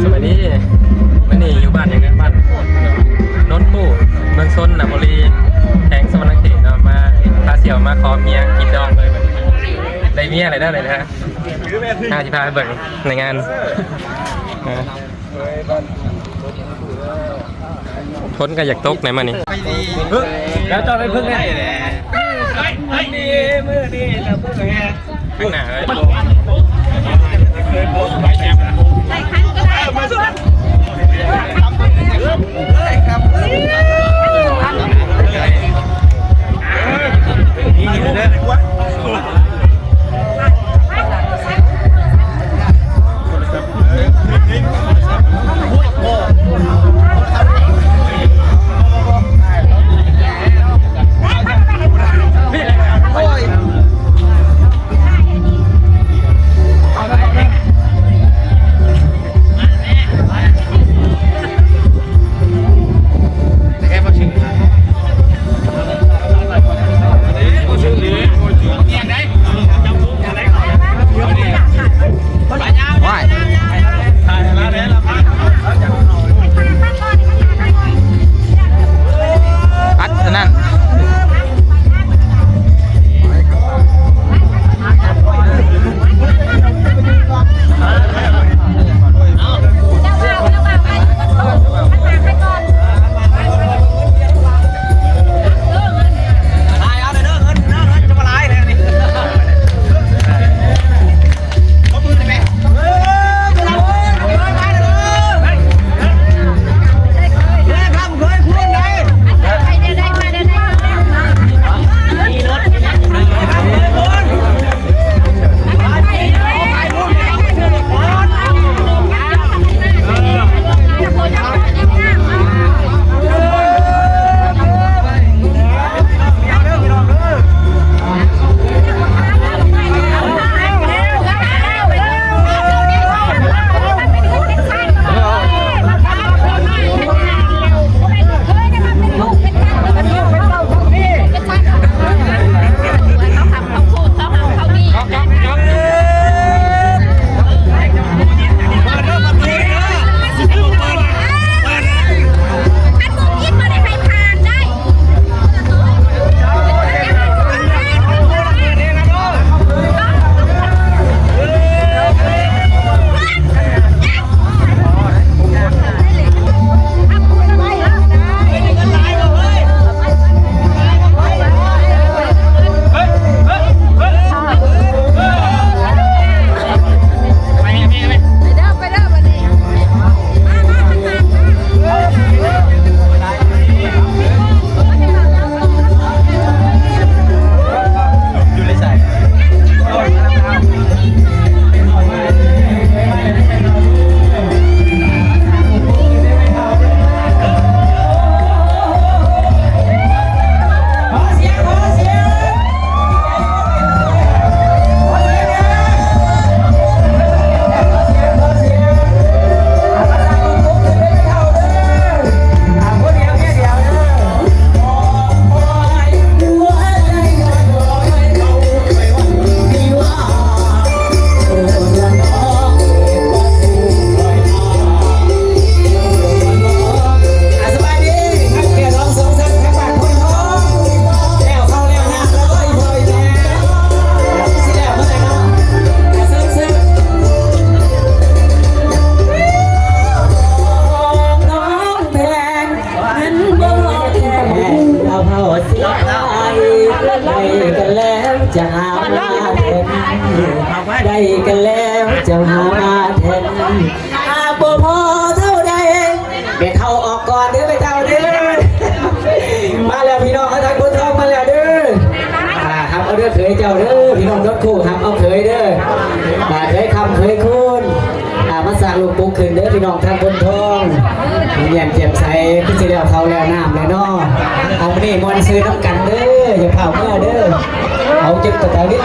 ສະບາຍດີ ມື້ນີ້ຢູ່ບ້ານຫຍັງນະ ບ້ານໂນນຄູ່ ເມືອງຊົນນະບູລີ ແຂວງສະຫວັນນະເຂດເນາະ ມາພາສ່ຽວມາຂໍເມຍກິນດອງເລີຍ ໄດ້ເມຍແລ້ວເດີ ໄດ້ແລ້ວ ເຮົາຊິພາໄປເບິ່ງໃນງານ ຝົນກໍຢາກຕົກໃນມື້ນີ້ ແລ້ວເຈົ້າໄດ້ເພິ່ງແດ່ ມື້ນີ້ ມື້ນີ້ລະເພິ່ງແຮງ ຂ້າງໜ້າເລີຍ ອັດອັນນັ້ນ ໄດ້ກັນແລ້ວເຈົ້າຫາມາແທນ ຫາກບໍ່ພໍເທົ່າໃດ ແມ່ເຖົ້າອອກກ່ອນເດີ ແມ່ເຖົ້າເດີ ມາແລ້ວພີ່ນ້ອງເຮົາທາງໂພນທອງມາແລ້ວເດີ ອ່າ ຮັບເອົາເດີເຂີຍເຈົ້າເດີ ພີ່ນ້ອງໂນນຄູ່ ຮັບເອົາເຂີຍເດີ ອ່າ ເຂີຍຄຳເຂີຍຄູນ ອ່າ ມາສ້າງລູກປຸກຂຶ້ນເດີ ພີ່ນ້ອງທາງໂພນທອງ ຍິ້ມແຍ້ມແຈ່ມໃສ ຄືຊິແລ້ວເຂົ້າແລ້ວນ້ຳແລ້ວເນາະ ເອົາມື້ນີ້ມ່ວນຊື່ນຳກັນເດີ ຢ່າຟ້າວເມືອເດີ ເອົາເຈັບຕະຕາວິດ